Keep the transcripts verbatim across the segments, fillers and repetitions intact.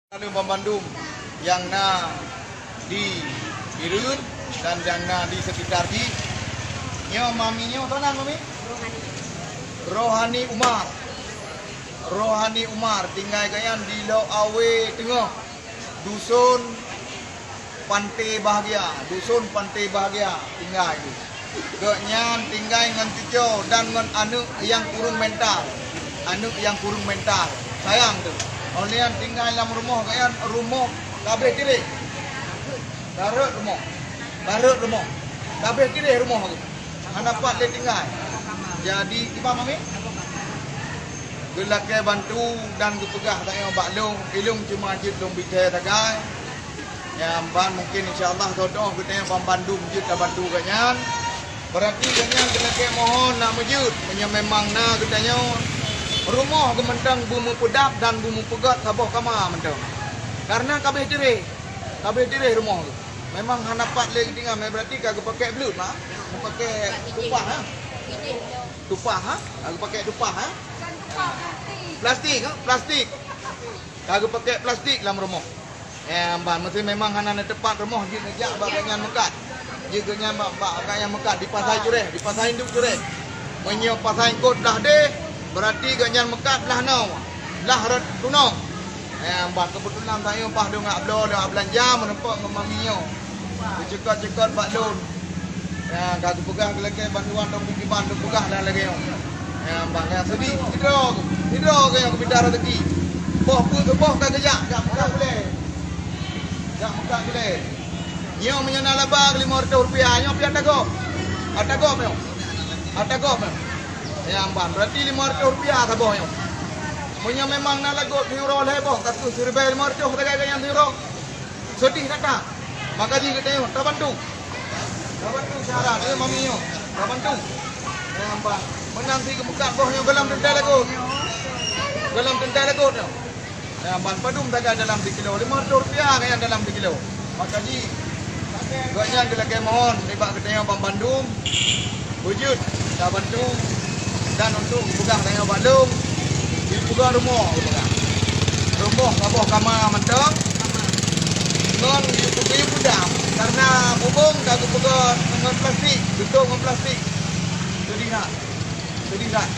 Lalu banmandum nyang na di Bireuen dan nyang na di sekitar jih. Nyoe mami nyoe, soe nan mami? Rohani Umar. Rohani Umar, tinggai gobnyan di Lhokseumawe Teungoh, dusun Panté Bahagia, dusun Panté Bahagia tinggai tu. Gobnyan tinggai ngon cuco dan ngon aneuk nyang kureueng mental. Aneuk nyang kureueng mental. Sayang tu. Óh lheueh nyan tinggai lam rumoh gobnyan, rumoh ka abéh tireh. Ka rhot rumoh. Ka rhot rumoh. Ka abéh tireh rumoh tu. Hana pat lé tinggai. Jadi, kiban mami? Geulakée bantu dan geupeugah tanyoe bak lôn, ilôn cuma jeuet lôn bithée sagai. Nyan ban mungken insya Allah soe-soe geutanyoe banmandum jeuet tabantu gobnyan. Berarti gobnyan geulakée mohon nak meujeuet, meunyoe memang na geutanyoe rumoh geuh mantong beumeupeudab dan beumeupeugét saboh kama mantong. Karena ka abéh tireh, ka abéh tireh rumoh tu. Memang hana pat lé geutinggai, berarti ka geupaké bluet, ma? Geupaké tupah, ha? Tupah, ha? Ka geupaké tupah, ha? Plastik, ha? Plastik. Ka geupaké plastik lam rumoh. Eh, ban, meusé memang hana neuteupat rumoh, jeuet neujak bak gobnyan meukat. Jeuet gobnyan bak, bak gobnyan meukat, dipasai cureh, dipasai induek cureh. Meunyoe pasai eungkôt blah deh, berarti gobnyan meukat blah noe, blah rot tunong. Eh, ban, keubeutulan tanyoe paih dong jak bloe, dong jak beulanja, meurumpok ngon mami nyoe. Geucukot-cukot bak lôn. Ya, ka geupeugah geulakée bantuan dong kiban, dong peugah dan lagée nyoe. Ya, ban, ya, seudeh. Sidroe, sidroe geuh nyang geumita raseuki. Boh peue keu boh ka geujak, jak meukat gulée. Jak meukat gulée. Nyoe meunyoe na laba limong reutôh rupiah, nyoe pih ata gob. Ata gob nyoe. Ata gob nyoe. Ya, ban, berarti limong reutôh rupiah saboh nyoe. Meunyoe memang na lagot siuroe lhée boh, ka kheueh siribée limong reutôh sagai gobnyan siuroe. Seudeh that. Maka jih geutanyoe tabantu. Tabantu syedara, eh, mami nyoe. Tabantu. Eh, ban. Meunan cit geumeukat boh nyoe goh lom teuntée lagot. Goh lom teuntée lagot nyoe. Eh, ban padum sagai dalam sikilo. Limong reutôh rupiah gobnyan dalam sikilo. Maka jih gobnyan geulakée mohon nibak geutanyoe banmandum. Beujeuet tabantu dan untuk geupeugah tanyoe bak lôn, geupeugah rumoh, geupeugah rumoh saboh kama mantong ngon geupeugah peudam, karena bubông ka geupeugah ngon plastik, geutôp ngon plastik. Seudeh that, seudeh that.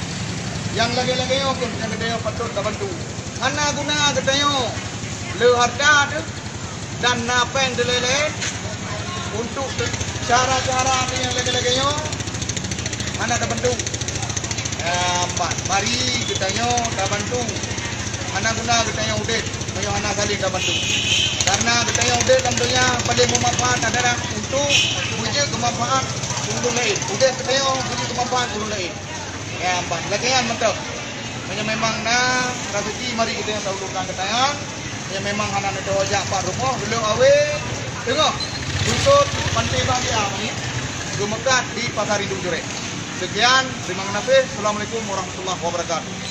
Nyang lagée-lagée nyoe pun nyang geutanyoe patôt tabantu. Hana guna geutanyoe le hareuta teuh dan na péng dilée-lée untuk te-, syedara-syedara nyang lagée-lagée nyoe hana tabantu. Eh, ma-, mari geutanyoe tabantu. Hana guna geutanyoe udeb meunyoe hana saléng tabantu. Karena geutanyoe udeb lam donya paléng meumanfaat adalah untuk beujeuet keumanfaat ureuëng laén. Udeb geutanyoe beujeuet keumanfaat ureuëng laén. Ya, ban. Lagée nyan mantong. Meunyoe memang na raseuki, mari geutanyoe taulungkan geutanyoe. Meunyoe memang hana neutoh jak bak rumoh, Lhokseumawe Teungoh, dusun Panté Bahagia, geumeukat di Pasar Induk Jurée. Sekian, terima kasih. Assalamualaikum warahmatullahi wabarakatuh.